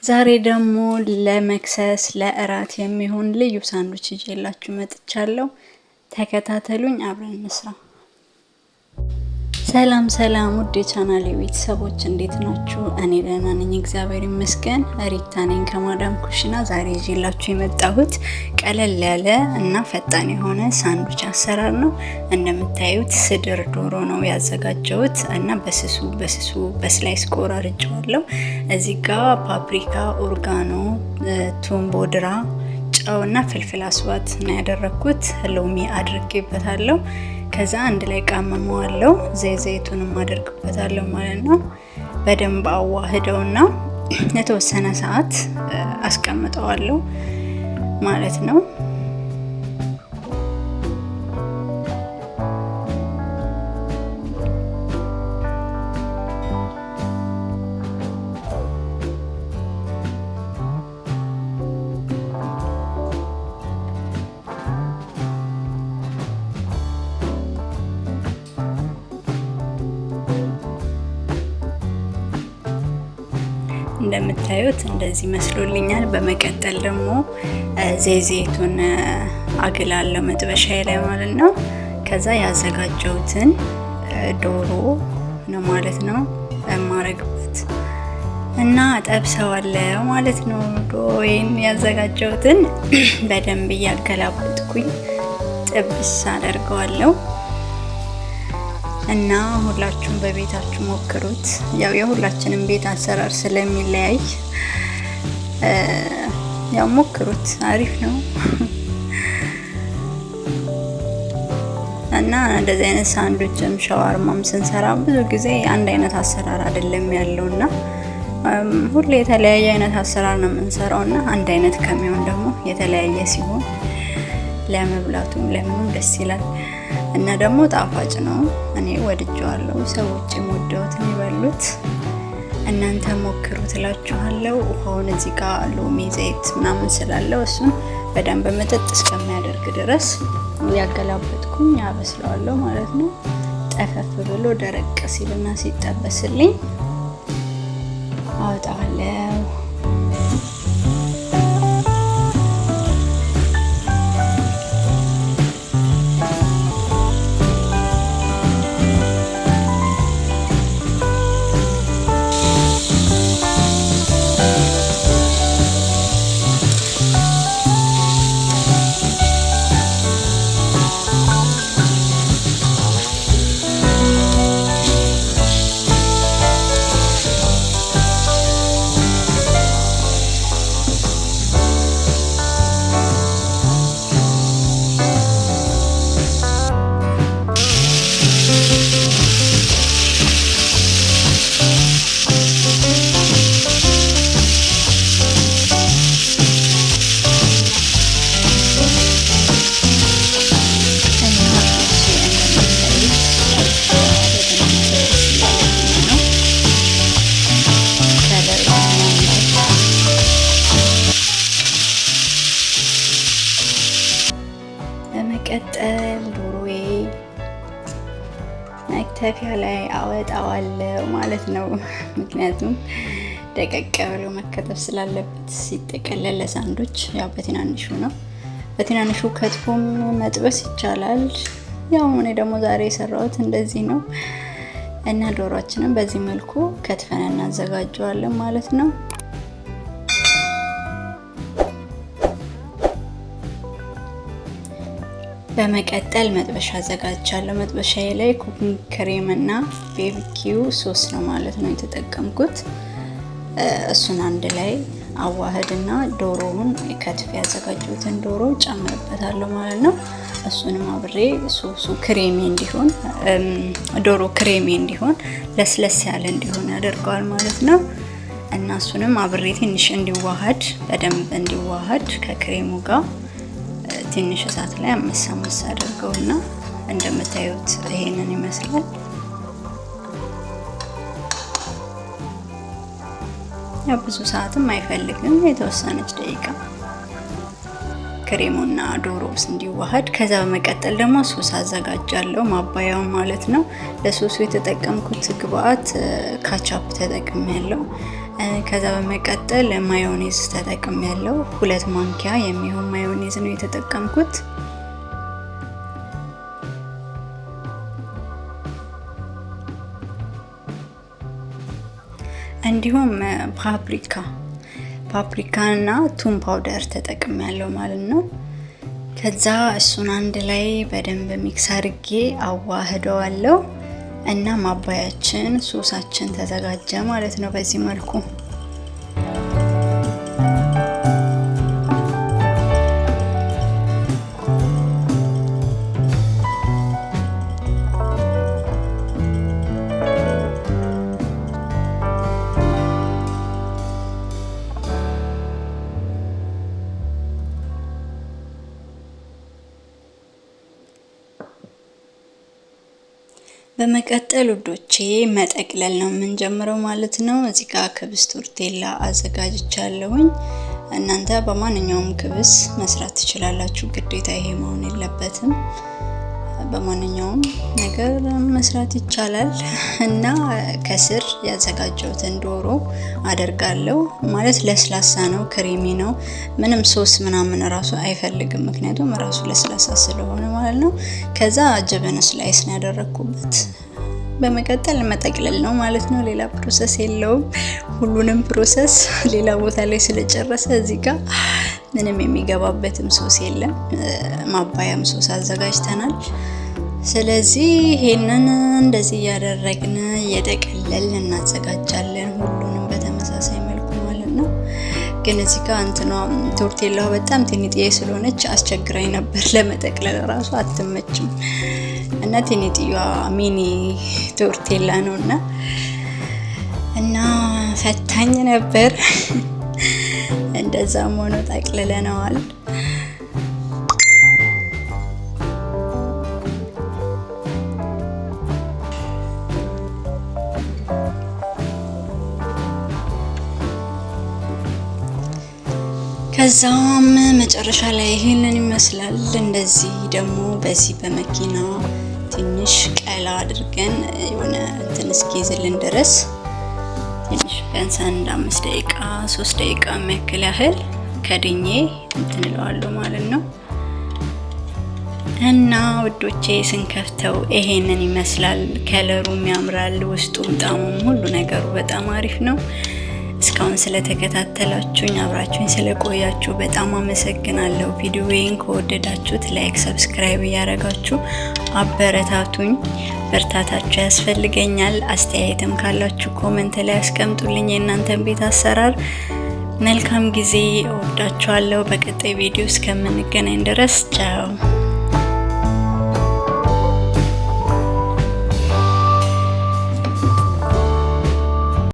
ዛሬ ደግሞ ለመክሰስ ለእራት የሚሆን ልዩ ሳንዱች ይዤላችሁ መጥቻለሁ። ተከታተሉኝ፣ አብረን እንስራ። ሰላም ሰላም፣ ውድ የቻናሌ ቤተሰቦች እንዴት ናችሁ? እኔ ደህና ነኝ፣ እግዚአብሔር ይመስገን። ሪታ ነኝ ከማዳም ኩሽና። ዛሬ ይዤላችሁ የመጣሁት ቀለል ያለ እና ፈጣን የሆነ ሳንዱች አሰራር ነው። እንደምታዩት ስድር ዶሮ ነው ያዘጋጀሁት እና በስሱ በስሱ በ slice ቆራርጬዋለሁ። እዚህ ጋ paprika፣ oregano፣ ቱም ቦድራ፣ ጨው እና فلفل أسود ነው ያደረግኩት። ሎሚ አድርጌበታለሁ። ከዛ አንድ ላይ ቃመመዋለሁ። ዘይቱንም አደርግበታለሁ ማለት ነው። በደንብ አዋህደውና የተወሰነ ሰዓት አስቀምጠዋለሁ ማለት ነው። እንደምታዩት እንደዚህ መስሎልኛል። በመቀጠል ደግሞ ዘይቱን አግላለሁ መጥበሻዬ ላይ ማለት ነው። ከዛ ያዘጋጀሁትን ዶሮ ነው ማለት ነው የማረግበት እና ጠብሰዋለሁ ማለት ነው። ዶሮዬን ያዘጋጀሁትን በደንብ እያገላበጥኩኝ ጥብስ አደርገዋለሁ። እና ሁላችሁም በቤታችሁ ሞክሩት። ያው የሁላችንም ቤት አሰራር ስለሚለያይ ያው ሞክሩት፣ አሪፍ ነው። እና እንደዚህ አይነት ሳንዱችም ሻዋርማም ስንሰራ ብዙ ጊዜ አንድ አይነት አሰራር አይደለም ያለውና ሁሌ የተለያየ አይነት አሰራር ነው የምንሰራውና አንድ አይነት ከሚሆን ደግሞ የተለያየ ሲሆን ለመብላቱም ለምኑም ደስ ይላል። እና ደግሞ ጣፋጭ ነው። እኔ ወድጄዋለሁ፣ ሰዎችም ወደውት ነው የበሉት። እናንተ ሞክሩት እላችኋለሁ። ውሃውን እዚህ ጋር ሎሚ፣ ዘይት ምናምን ስላለው እሱን በደንብ መጠጥ እስከሚያደርግ ድረስ ያገላበጥኩኝ አበስለዋለሁ ማለት ነው። ጠፈፍ ብሎ ደረቅ ሲልና ሲጠበስልኝ አወጣዋለሁ። በመቀጠል ዶሮዬ መክተፊያ ላይ አወጣዋለሁ ማለት ነው። ምክንያቱም ደቀቅ ብሎ መከተፍ ስላለበት ሲጠቀለል ለሳንዱች ያው በትናንሹ ነው። በትናንሹ ከትፎም መጥበስ ይቻላል። ያው እኔ ደግሞ ዛሬ የሰራሁት እንደዚህ ነው እና ዶሮአችንን በዚህ መልኩ ከትፈን እናዘጋጀዋለን ማለት ነው። በመቀጠል መጥበሻ አዘጋጅቻለሁ። መጥበሻዬ ላይ cooking cream እና barbecue sauce ነው ማለት ነው የተጠቀምኩት። እሱን አንድ ላይ አዋህድና ዶሮውን ከትፍ ያዘጋጀሁትን ዶሮ ጨምርበታለሁ ማለት ነው። እሱንም አብሬ ሶሱ creamy እንዲሆን፣ ዶሮ creamy እንዲሆን፣ ለስለስ ያለ እንዲሆን ያደርገዋል ማለት ነው። እና እሱንም አብሬ ትንሽ እንዲዋሃድ፣ በደንብ እንዲዋሃድ ከክሬሙ ጋር ትንሽ እሳት ላይ አመሳ አመሳ አድርገውና እንደምታዩት ይሄንን ይመስላል። ያው ብዙ ሰዓትም አይፈልግም፣ የተወሰነች ደቂቃ ክሬሙና ዶሮ እንዲዋሃድ። ከዛ በመቀጠል ደግሞ ሶስ አዘጋጃለሁ፣ ማባያው ማለት ነው። ለሶሱ የተጠቀምኩት ግብአት ካቻፕ ተጠቅሜያለሁ። ከዛ በመቀጠል ማዮኔዝ ተጠቅሜያለሁ። 2 ማንኪያ የሚሆን ማዮኔዝ ነው የተጠቀምኩት። እንዲሁም ፓፕሪካ እና ቱም powder ተጠቅሜያለሁ ማለት ነው። ከዛ እሱን አንድ ላይ በደንብ mix አድርጌ አዋህደዋለሁ እና ማባያችን ሶሳችን ተዘጋጀ ማለት ነው በዚህ መልኩ። በመቀጠል ውዶቼ መጠቅለል ነው የምንጀምረው ማለት ነው። እዚህ ጋር ክብስ ቶርቴላ አዘጋጅቻለሁኝ። እናንተ በማንኛውም ክብስ መስራት ትችላላችሁ። ግዴታ ይሄ መሆን የለበትም። በማንኛውም ነገር መስራት ይቻላል። እና ከስር ያዘጋጀሁትን ዶሮ አደርጋለሁ። ማለት ለስላሳ ነው፣ creamy ነው። ምንም ሶስ ምናምን ራሱ አይፈልግም፣ ምክንያቱም ራሱ ለስላሳ ስለሆነ ማለት ነው። ከዛ جبن slice ነው ያደረኩበት። በመቀጠል መጠቅለል ነው ማለት ነው። ሌላ process የለውም። ሁሉንም process ሌላ ቦታ ላይ ስለጨረሰ እዚህ ጋር ምንም የሚገባበትም ሶስ የለም። ማባያም ሶስ አዘጋጅተናል። ስለዚህ ይሄንን እንደዚህ እያደረግን እየጠቀለልን እናዘጋጃለን፣ ሁሉንም በተመሳሳይ መልኩ ማለት ነው። ግን እዚህ ጋር እንትኗ ቶርቴላው በጣም ትንጥዬ ስለሆነች አስቸግራኝ ነበር ለመጠቅለል፣ ራሱ አትመችም። እና ትንጥዬዋ mini ቶርቴላ ነውና እና ፈታኝ ነበር። እንደዛም ሆኖ ጠቅልለነዋል። ከዛም መጨረሻ ላይ ይሄንን ይመስላል። እንደዚህ ደግሞ በዚህ በመኪና ትንሽ ቀላ አድርገን የሆነ እንትን እስኪይዝልን ድረስ ትንሽ ቢያንስ አንድ 5 ደቂቃ 3 ደቂቃ የሚያክል ያህል ከድኜ እንትን እለዋለሁ ማለት ነው። እና ውዶቼ ስንከፍተው ይሄንን ይመስላል። ከለሩም ያምራል፣ ውስጡም ጣሙም ሁሉ ነገሩ በጣም አሪፍ ነው። እስካሁን ስለተከታተላችሁኝ አብራችሁኝ ስለቆያችሁ በጣም አመሰግናለሁ። ቪዲዮዬን ከወደዳችሁት like፣ subscribe እያደረጋችሁ አበረታቱኝ። በርታታችሁ ያስፈልገኛል። አስተያየትም ካላችሁ comment ላይ አስቀምጡልኝ የእናንተን ቤት አሰራር። መልካም ጊዜ፣ እወዳችኋለሁ። በቀጣይ ቪዲዮ እስከምንገናኝ ድረስ ቻው።